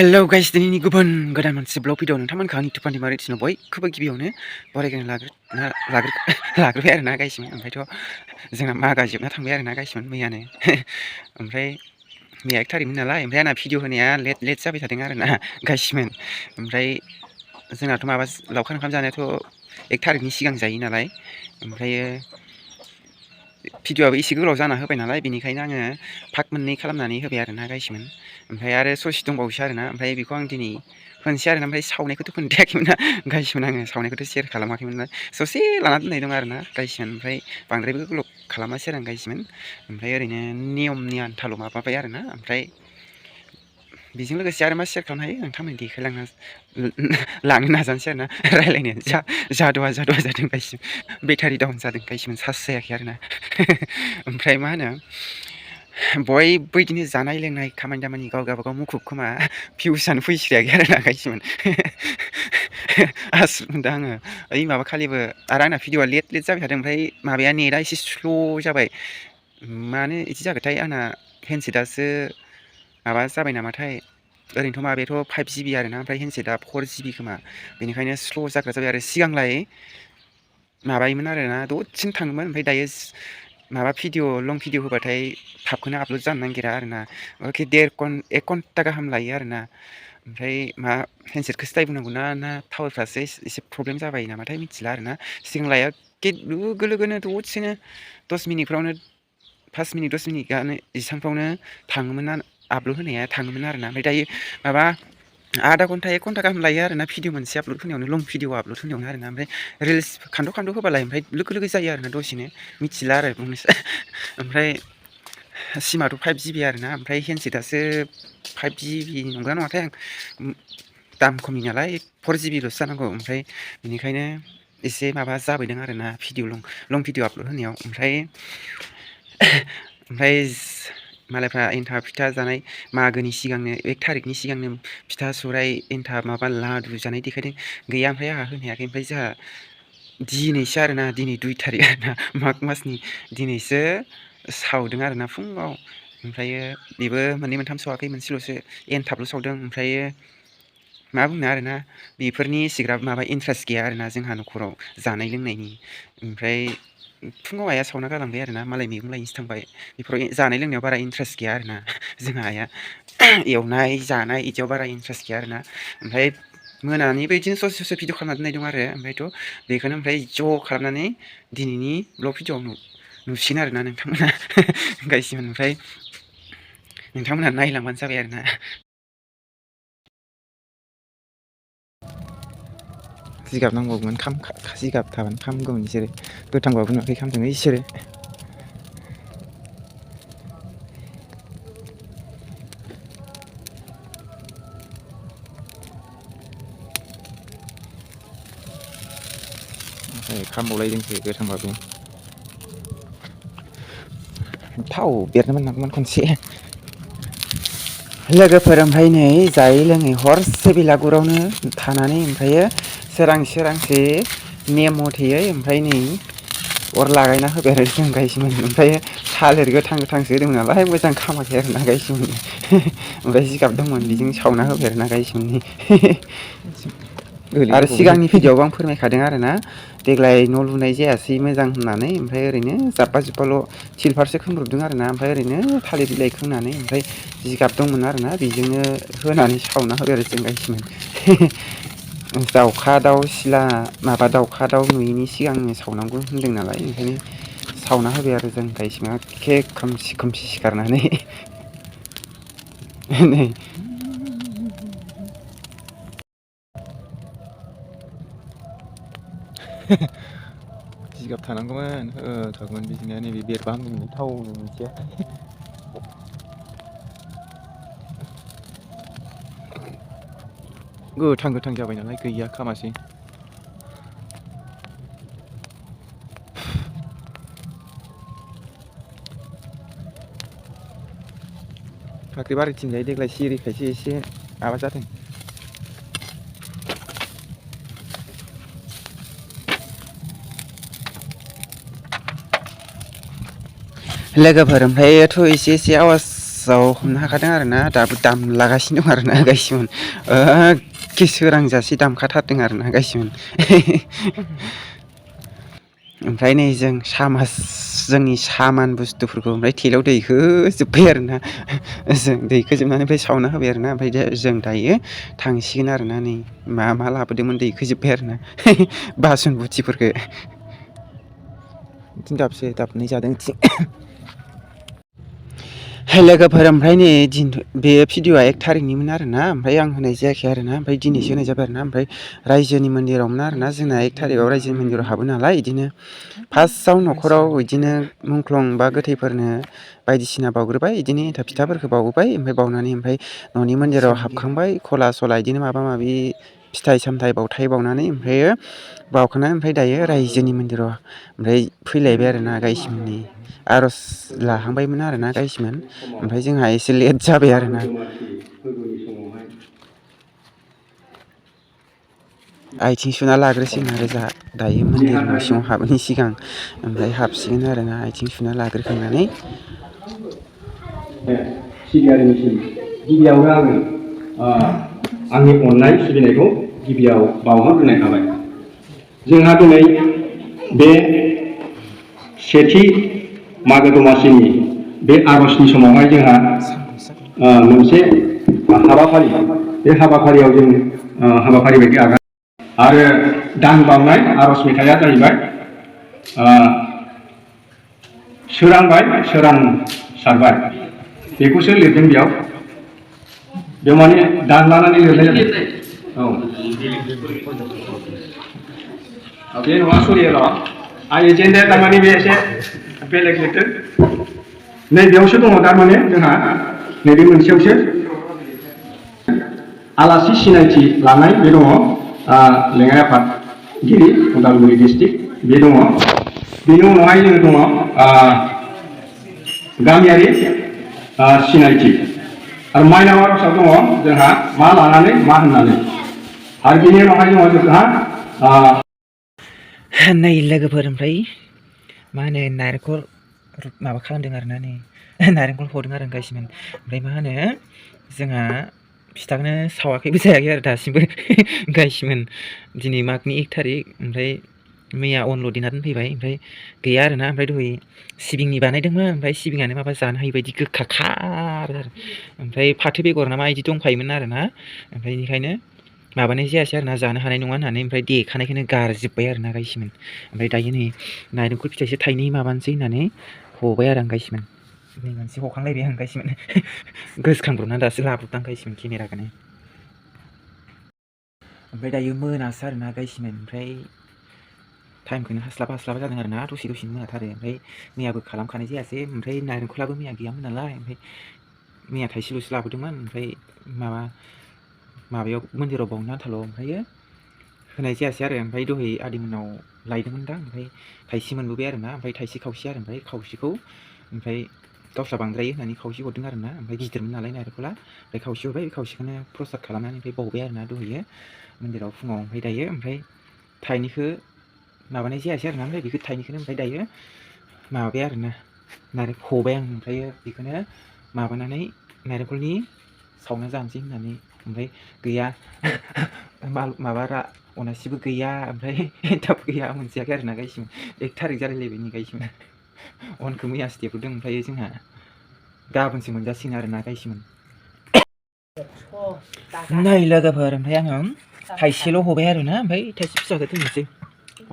Hello guys दिनैनि गुबुन गोदान मोनसे ब्लग भिडिअ नोंथांमोनखौ आंनि टुपानि मारै थिनो बयखौबो गिबियावनो बरायग्रोना लाग्रोबाय आरोना गाइसमोन ओमफ्रायथ' जोंना मागा जोबना थांबाय आरोना गाइसमोन मैयानो ओमफ्राय मैया 1 थारिखमोन नालाय ओमफ्राय आंना भिडिअ होनाया लेट जाबाय थादों आरोना गाइसमोन ओमफ्राय जोंनाथ' माबा लावखार ओंखाम जानायाथ' 1 थारिखनि सिगां जायो नालाय ओमफ्रायो भिडिअआबो एसे गोलाव जाना होबाय नालाय बेनिखायनो आङो भाग मोननै खालामनानै होबाय आरोना गाइसमोन ओमफ्राय आरो ससे दंबावोसो आरोना ओमफ्राय बेखौ आं दिनै होनोसै आरोना ओमफ्राय सावनायखौथ' खोन्थायाखैमोन ना गाइसमोन आङो सावनायखौथ' शेयार खालामाखैमोन ना ससे लाना दोननाय दं आरोना गाइसमोन ओमफ्राय बांद्रायबो गोलाव खालामासै आरो आं गाइसमोन ओमफ्राय ओरैनो नियमनि आन्थाल' माबाबाय आरोना ओमफ्राय बेजों लोगोसे आरो मा शेयार खालामनो हायो नोंथांमोन देखायलांनो लानो नाजानोसै आरोना रायलायनाया जादुआ जादों गाइसमोन बेटारि डाउन जादों गाइसमोन चार्ज जायाखै आरोना ओमफ्राय मा होनो बयबो बिदिनो जानाय लोंनाय खामानि दामानि गाव गावबागाव मुखुब खोमा भिउसआनो फैस्रायाखै आरोना गाइसमोन आसुर मोनदों आङो ओइ माबा खालिबो आरो आंना भिडिअआ लेट जाबाय थादों ओमफ्राय माबाया नेटआ एसे स्ल' जाबाय मानो बिदि जाखोथाय आंना हेन्डसेटआसो माबा जाबाय नामाथाय ओरैनोथ' माबायाथ' 5GB आरोना ओमफ्राय हेन्डसेटआ 4GB खोमा बेनिखायनो स्ल' जाग्रा जाबाय आरो सिगांलाय माबायोमोन आरोना दसेनो थाङोमोन ओमफ्राय दायो माबा लं भिडिअ होबाथाय थाबखौनो आपल'ड जानो नागिरा आरोना 1 घन्टा गाहाम लायो आरोना ओमफ्राय मा हेन्डसेटखौसो दायबोनांगौ ना टावारफ्रासो एसे प्रब्लेम जाबाय नामाथाय मिथिला आरोना सिगांलाया लोगो लोगोनो दसेनो 10 मिनिटफ्रावनो 5 मिनिट 10 मिनिटआनो इसांफ्रावनो थाङोमोन आपल'ड होनाया थाङोमोन आरोना ओमफ्राय दायो माबा आधा घन्टा 1 घन्टा गाहाम लायो आरोना भिडिअ मोनसे आपल'ड होनायावनो लं भिडिअ आपल'ड होनायावनो आरोना ओमफ्राय रिल्स खान्द' होबालाय ओमफ्राय लोगो जायो आरोना दसेनो मिथिला आरो बुंनोसै ओमफ्राय सिमाथ' 5GB आरोना ओमफ्राय हेन्डसेटआसो 5GB नंगौना नङाथाय आं दाम खमनि नालाय 4GBल'सो जानांगौ ओमफ्राय बेनिखायनो एसे माबा जाबायदों आरोना लं भिडिअ आपल'ड होनायाव ओमफ्राय मालायफ्रा एन्थाब फिथा जानाय मागोनि सिगांनो 1 थारिखनि सिगांनो फिथा सौराइ एन्थाब माबा लादु जानाय देखायदों गैया ओमफ्राय आंहा होनो हायाखै ओमफ्राय जोंहा दिनैसो आरोना दिनै 2 थारिख आरोना माग मासनि दिनैसो सावदों आरोना फुङाव ओमफ्रायो बेबो मोननै मोनथाम सावाखै मोनसेल'सो एनथाबल' सावदों ओमफ्रायो मा बुंनो आरोना बेफोरनि एसेग्राब माबा इन्ट्रेस्ट गैया आरोना जोंहा न'खराव जानाय लोंनायनि ओमफ्राय फुङाव आइया सावना गालांबाय आरोना मालाय मैगं लायनोसो थांबाय बेफोराव जानाय लोंनायाव बारा इन्ट्रेस्ट गैया आरोना जोंहा आइया एवनाय जानाय बिदियाव बारा इन्ट्रेस्ट गैया आरोना ओमफ्राय मोनानिबो बिदिनो ससे भिडिअ खालामना दोननाय दं आरो ओमफ्रायथ' बेखौनो ओमफ्राय ज' खालामनानै दिनैनि ब्लग भिडिअआव नुसिगोन आरोना नोंथांमोना गाइसमोन ओमफ्राय नोंथांमोनहा नायलांबानो जाबाय आरोना जिगाब नांगौमोन जिगाब थाबानो खामगौमोन बिसोरो गोथांबाबो नुवाखै खामदों इसोरो खामबावलायदोंसो गोथांबाबो थाव बेरनो मोननांगौमोन खनसे लोगोफोर ओमफ्राय नै जायै लोङै हरसे बेलागुरावनो थानानै ओमफ्रायो सोरांसि नेम मथेयै ओमफ्राय नै अर लागायना होबाय आरो जों गाइसमोन ओमफ्राय थालिर गोथांसो होदोंमोन नालाय मोजां खामाखै आरोना गाइसमोन ओमफ्राय जिगाब दंमोन बेजों सावना होबाय आरोना गाइसमोननि आरो सिगांनि भिडिअआवबो आं फोरमायखादों आरोना देग्लाय न' लुनाय जायासै मोजां होननानै ओमफ्राय ओरैनो जाब्बा जुब्बाल' थिलफारसो खोमब्रबदों आरोना ओमफ्राय ओरैनो थालिर बिलाइ खोंनानै ओमफ्राय जिगाब दंमोन आरोना बेजोंनो होनानै सावना होबाय आरो जों गाइसमोन दाउखा दाउ नुयैनि सिगांनो सावनांगौ होनदों नालाय ओंखायनो सावना होबाय आरो जों गाइसमोन एखे खोमसि सिखारनानै नै जिगाब थानांगौमोन होखागौमोन बिदिनो नैबे बेरबा हामगौमोन थावनो मोनसेया गोथां जाबाय नालाय गैया खामासै फाख्रि बारिथिंजाय देग्लाय सिरिखायसो एसे माबा जादों लोगोफोर ओमफ्रायथ' एसे आवाज फार्स्टआव हमनो हाखादों आरोना दाबो दामलागासिनो दं आरोना गायसिमोन एखे सोरांजासे दामखाथारदों आरोना गायसिमोन ओमफ्राय नै जों जोंनि सामान बुस्थुफोरखौ ओमफ्राय थेलायाव दैखोजोब्बाय आरोना जों दैखोजोबनानै ओमफ्राय सावना होबाय आरोना ओमफ्राय जों दायो थांसिगोन आरोना नै मा लाबोदोंमोन दैखोजोब्बाय आरोना बासन बुथिफोरखौ बिथिं दाबसे दाबनै जादों बिथिं लोगोफोर ओमफ्राय नै बे भिडिअआ 1 थारिखनिमोन आरोना ओमफ्राय आं होनाय जायाखै आरोना ओमफ्राय दिनैसो होनाय जाबाय आरोना ओमफ्राय रायजोनि मन्दिरावमोन आरोना जोंना 1 थारिखआव रायजोनि मन्दिराव हाबो नालाय बिदिनो फार्स्टआव न'खराव बिदिनो मुंख्लं बा गोथैफोरनो बायदिसिना बावग्रोबाय बिदिनो एन्थाब फिथाफोरखौ बावबाय ओमफ्राय बावनानै ओमफ्राय न'नि मन्दिराव हाबखांबाय खला सला बिदिनो माबा माबि फिथाइ सामथाइ बावथाय बावनानै ओमफ्राय बावखांनानै ओमफ्राय दायो रायजोनि मन्दिराव ओमफ्राय फैलायबाय आरोना गायसिमोननि आर'ज लाहांबायमोन आरोना गायसिमोन ओमफ्राय जोंहा एसे लेट जाबाय आरोना आथिं सुना लाग्रोसिगोन आरो जोंहा दायो मन्दिर न' सिङाव हाबैनि सिगां ओमफ्राय हाबसिगोन आरोना आथिं सुना लाग्रोखांनानै सिबियारिनिसिम गिबियावनो आङो आंनि अननाय सिबिनायखौ गिबियाव बावहरग्रोनाय थाबाय जोंहा दिनै बे सेथि मागो दमासिनि बे आर'जनि समावहाय जोंहा मोनसे हाबाफारि बे हाबाफारियाव जों हाबाफारि बायदि आगान आरो दान बावनाय आर'ज मेथाइया जाहैबाय सोरांबाय सोरांसारबाय बेखौसो लिरदों बेयाव माने दान लानानै लिरनाय जादों औ बे नङा सरि र' आं एजेन्डाया थारमाने बे एसे बेलेग लिरदों नैबेयावसो दङ थारमाने जोंहा नैबे मोनसेयावसो आलासि सिनायथि लानाय बे दङ लेङाइ आफादगिरि उदालगुरि डिस्ट्रिक्ट बे दङ बेनि उनावहाय जोङो दङ गामियारि सिनायथि आरो माइनाव आर'जआव दङ जोंहा मा लानानै मा होननानै आरो बेनि उनावहाय दङ जोंहा नै लोगोफोर ओमफ्राय मा होनो नारेंखल माबा खालामदों आरोना नै नारेंखल हरदों आरो गायसिमोन ओमफ्राय मा होनो जोंहा फिथाखौनो सावाखैबो जायाखै आरो दासिमबो गायसिमोन दिनै मागनि 1 थारिख ओमफ्राय मैया अनल' देना दोनफैबाय ओमफ्राय गैया आरोना ओमफ्राय दहाय सिबिंनि बानायदोंमोन ओमफ्राय सिबिङानो माबा जानो हायि बायदि गोखाखार आरो ओमफ्राय फाथो बेगर ना मा बिदि दंखायोमोन आरोना ओमफ्राय बेनिखायनो माबानाय जायासै आरोना जानो हानाय नङा होननानै ओमफ्राय देखानायखौनो गारजोब्बाय आरोना गायसिमोन ओमफ्राय दायो नै नारेंखल फिथाइसो थाइनै माबानोसै होननानै हबाय आरो आं गायसिमोन नै मोनसे हखांलायबाय आं गायसिमोन गोसोखांब्रबना दासो लाबोदां गायसिमोन केमेराखौनो ओमफ्राय दायो मोनासो आरोना गायसिमोन ओमफ्राय टाइमखौनो हास्लाबा जादों आरोना दसेनो मोनाथारो ओमफ्राय मैयाबो खालामखानाय जायासै ओमफ्राय नारेंखलाबो मैया गैयामोन नालाय ओमफ्राय मैया थाइसेल'सो लाबोदोंमोन ओमफ्राय माबायाव मन्दिराव बावनो आन्थाल' ओमफ्रायो होनाय जायासै आरो ओमफ्राय दहाय आदैमोननाव लायदोंमोन दां ओमफ्राय थाइसे मोनबोबाय आरोना ओमफ्राय थाइसे खावसे आरो ओमफ्राय खावसेखौ ओमफ्राय गावस्रा बांद्रायो होननानै खावसे हरदों आरोना ओमफ्राय गिदिरमोन नालाय नारेंखला ओमफ्राय खावसे हरबाय बे खावसेखौनो प्रसाद खालामनानै ओमफ्राय बावबाय आरोना दहायो मन्दिराव फुङाव ओमफ्राय दायो ओमफ्राय थाइनैखौ माबानाय जायासै आरोना ओमफ्राय बेखौ थाइनैखौनो ओमफ्राय दायो माबाबाय आरोना हबाय आं ओमफ्रायो बेखौनो माबानानै नारेंखलनि सावना जानोसै होननानै ओमफ्राय गैया माबा अनासिबो गैया ओमफ्राय एन्थाबो गैया मोनजायाखै आरोना गायसिमोन 1 थारिख जालायलायबाय नै गायसिमोन अनखौ मैयासो देबोदों ओमफ्राय जोंहा गाबोनसो मोनजासिगोन आरोना गायसिमोन नै लोगोफोर ओमफ्राय आङो थाइसेल' हबाय आरोना ओमफ्राय थाइसे फिसाखौ दोननोसै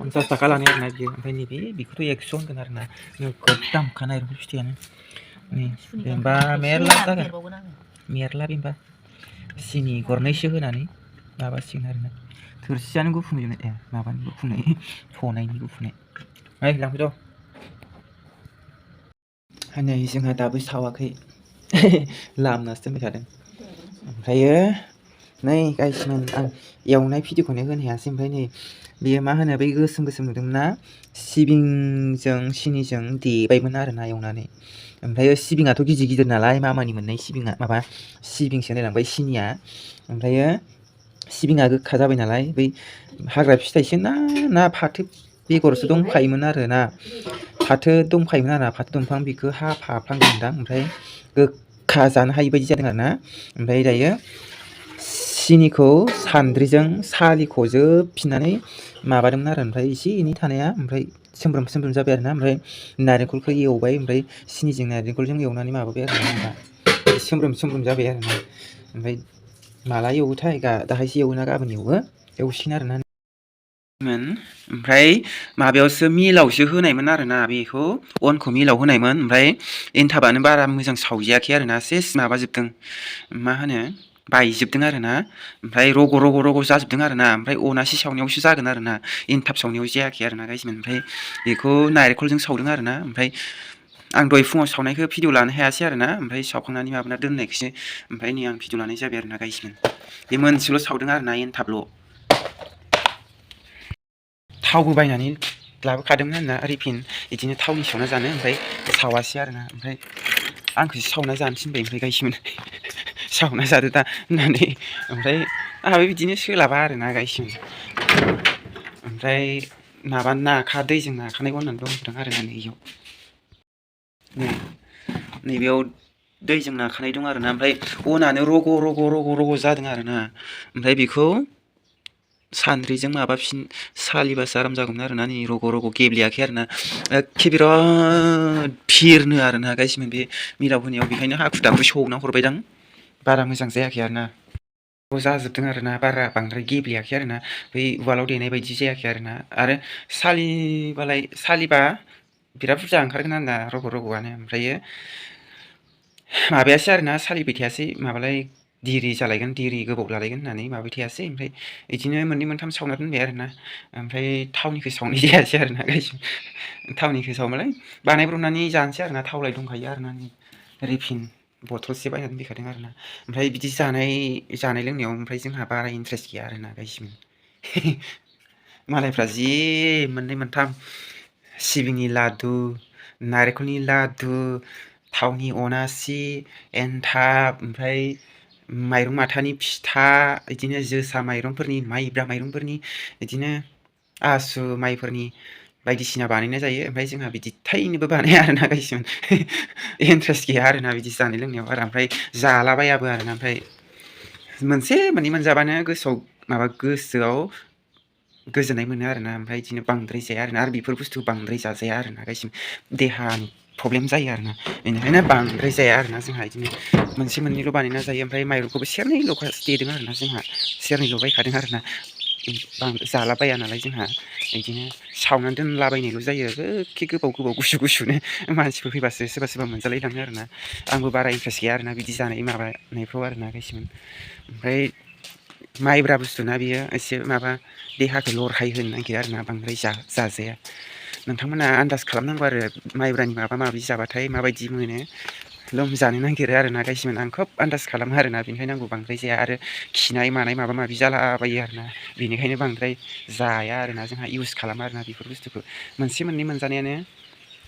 50 थाखा लानाय आरोना बियो ओमफ्राय बेखौथ' 100 होनगोन आरोना नोगोद दामखा नारेंखल फिथाइयानो नै जेनेबा मेरला जागोन मेरला बेनबा सिनि गरनैसो होनानै माबासिगोन आरोना थोरसियानो गुफुंजोबनाय माबानि गुफुंनाय थनायनि गुफुंनाय ओइ लांफैद' नै जोंहा दाबो सावाखै लामनासो दोनबाय थादों ओमफ्रायो नै गायसिमोन आं एवनाय भिडिअखौनो होनो हायासै ओमफ्राय नै बेयो मा होनो बै गोसोम नुदोंमोनना सिबिंजों सिनिजों देबायमोन आरोना एवनानै ओमफ्राय सिबिङाथ' गिदिर नालाय मामानि मोननाय सिबिङा माबा सिबिंसो होनलायलांबाय सिनिया ओमफ्रायो सिबिङा गोखा जाबाय नालाय बै हाग्रा फिथाइसो ना फाथो बेगरसो दंखायोमोन आरोना फाथो दंखायोमोन आरोना फाथो दंफां बेखौ हाफाफ्लांदोंदां ओमफ्राय गोखा जानो हायि बायदि जादों आरोना। ओमफ्राय दायो सिनिखौ सान्द्रिजों सालिख'जोबफिननानै माबादोंमोन आरो ओमफ्राय एसे एनै थानाया ओमफ्राय सोमब्रोम सोमब्रोम जाबाय आरोना। ओमफ्राय नारेंखलखौ एवबाय, ओमफ्राय सिनिजों नारेंखलजों एवनानै माबाबाय आरो ना, सोमब्रोम सोमब्रोम जाबाय आरोना। ओमफ्राय माला एवोथाय दाहायसो एवोना गाबोन एवसिगोन आरोना। ओमफ्राय माबायावसो मिलावसो होनायमोन आरोना, बेखौ अनखौ मिलाव होनायमोन। ओमफ्राय एनथाबानो बारा मोजां सावजायाखै आरोना, सेस माबाजोबदों, मा होनो बायजोबदों आरोना। ओमफ्राय रग' रग' रग' जाजोबदों आरोना। ओमफ्राय अनासि सावनायावसो जागोन आरोना, एनथाब सावनायाव जायाखै आरोना गाइसमोन। ओमफ्राय बेखौ नारेंखलजों सावदों आरोना। ओमफ्राय आं दहाय फुङाव सावनायखौ भिडिअ लानो हायासै आरोना, ओमफ्राय सावखांनानै माबाना दोननायखौसो ओमफ्राय नै आं भिडिअ लानाय जाबाय आरोना गाइसमोन। बे मोनसेल' सावदों आरोना, एनथाबल'। थावबो बायनानै लाबोखादोंमोन आरोना रिफिन, बिदिनो थावनि सावना जानो, ओमफ्राय सावासै आरोना। ओमफ्राय आंखौसो सावना जानो थिनबाय ओमफ्राय गाइसमोन। सावना जादो दा होननानै। ओमफ्राय आंहाबो बिदिनो सोलाबा आरोना गाइसमोन। ओमफ्राय माबा दैजों नाखानायखौ होननानै बुंदों आरोना नैयाव, नैबेयाव दैजों नाखानाय दं आरोना। ओमफ्राय अनानो रग' रग' रग' रग' जादों आरोना। ओमफ्राय बेखौ सान्द्रिजों सालिबासो आराम जागौमोन आरोना। नै रग' रग' गेब्लेयाखै आरोना, एखे बिराद फिरनो आरोना गाइसमोन बे मिलाव होनायाव। बेखायनो हाखु दाखु सौना हरबायदां, बारा मोजां जायाखै आरोना। जाजोबदों आरोना, बारा बांद्राय गेब्लेयाखै आरोना, बै उवालाव देनाय बायदि जायाखै आरोना। आरो सालिबा बिराद बुरजा ओंखारगोन आरोना, रग' रग'आनो। ओमफ्रायो माबायासै आरोना, सालिबाय थायासै, माबालाय दिरि जालायगोन, दिरि गोबाव लालायगोन होननानै माबाय थायासै। ओमफ्राय बिदिनो मोननै मोनथाम सावना दोनबाय आरोना। ओमफ्राय थावनिखौ सावनाय जायासै आरोना गाइसमोन। थावनिखौ सावबालाय बानायब्रबनानै जानोसै आरोना, थावलाय दंखायो आरोना, रिफिन बथलसे बायनानै फैखादों आरोना। ओमफ्राय बिदि जानाय लोंनायाव ओमफ्राय जोंहा बारा इन्ट्रेस्ट गैया आरोना गाइसमोन। मालायफ्रा जि मोननै मोनथाम सिबिंनि लादु, नारेंखलनि लादु, थावनि अनासि, एन्थाब, ओमफ्राय माइरं माथानि फिथा, बिदिनो जोसा माइरंफोरनि, माइब्रा माइरंफोरनि, बिदिनो आसु माइफोरनि बायदिसिना बानायनाय जायो। ओमफ्राय जोंहा बिदि थाइनैबो बानाया आरोना गाइसमोन। इन्ट्रेस्ट गैया आरोना बिदि जानाय लोंनायाव बारा, ओमफ्राय जालाबायाबो आरोना। ओमफ्राय मोनसे मोननै मोनजाबानो गोसोआव गोजोननाय मोनो आरोना। ओमफ्राय बिदिनो बांद्राय जाया आरोना, आरो बेफोर बुस्थु बांद्राय जाजाया आरोना गाइसमोन, देहानि प्रब्लेम जायो आरोना। बेनिखायनो बांद्राय जाया आरोना जोंहा, बिदिनो मोनसे मोननैल' बानायना जायो। ओमफ्राय माइरंखौबो सेरनैल' देदों आरोना, जोंहा सेरनैल' बायखादों आरोना। जालाबाया नालाय जोंहा, बिदिनो सावनानै दोनलाबायनायल' जायो, एखे गोबाव गोबाव गुसु गुसुनो। मानसिफोर फैबासो सोरबा सोरबा मोनजालायलाङो आरोना। आंबो बारा इन्ट्रेस्ट गैया आरोना बिदि जानाय माबानायफ्राव आरोना गाइसमोन। ओमफ्राय माइब्रा बुस्थुना बियो एसे माबा देहाखौ लरहाय होनो नागिरो आरोना, बांद्राय जाजाया। नोंथांमोना आन्दाज खालामनांगौ आरो माइब्रानि माबा माबि जाबाथाय माबायदि मोनो, लोमजानो नागिरो आरोना गाइसमोन। आं खोब आन्दाज खालामो आरोना, बेनिखायनो आंबो बांद्राय जाया। आरो खिनाय मानाय माबा माबि जालाबायो आरोना, बेनिखायनो बांद्राय जाया आरोना, जोंहा इउस खालामा आरोना बेफोर बुस्थुखौ। मोनसे मोननै मोनजानायानो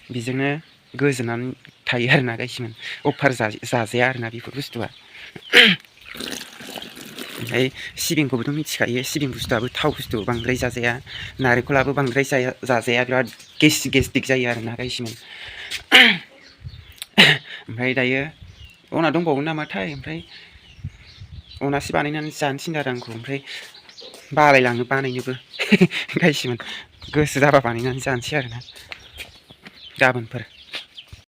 बेजोंनो गोजोननानै थायो आरोना गाइसमोन। अफार जाजाया आरोना बेफोर बुस्थुआ। ओमफ्राय सिबिंखौबोथ' मिथिखायो, सिबिं बुस्थुआबो थाव बुस्थु, बांद्राय जाजाया। नारेंखलाबो बांद्राय जाजाया, बिराद गेस्ट्रिक जायो आरोना गाइसमोन। ओमफ्राय दायो अना दंबावो नामाथाय, ओमफ्राय अनासि बानायनानै जानो थिनदों आरो आंखौ। ओमफ्राय बालायलाङो बानायनोबो गाइसमोन, गोसो जाबा बानायनानै जानोसै आरोना गाबोनफोर।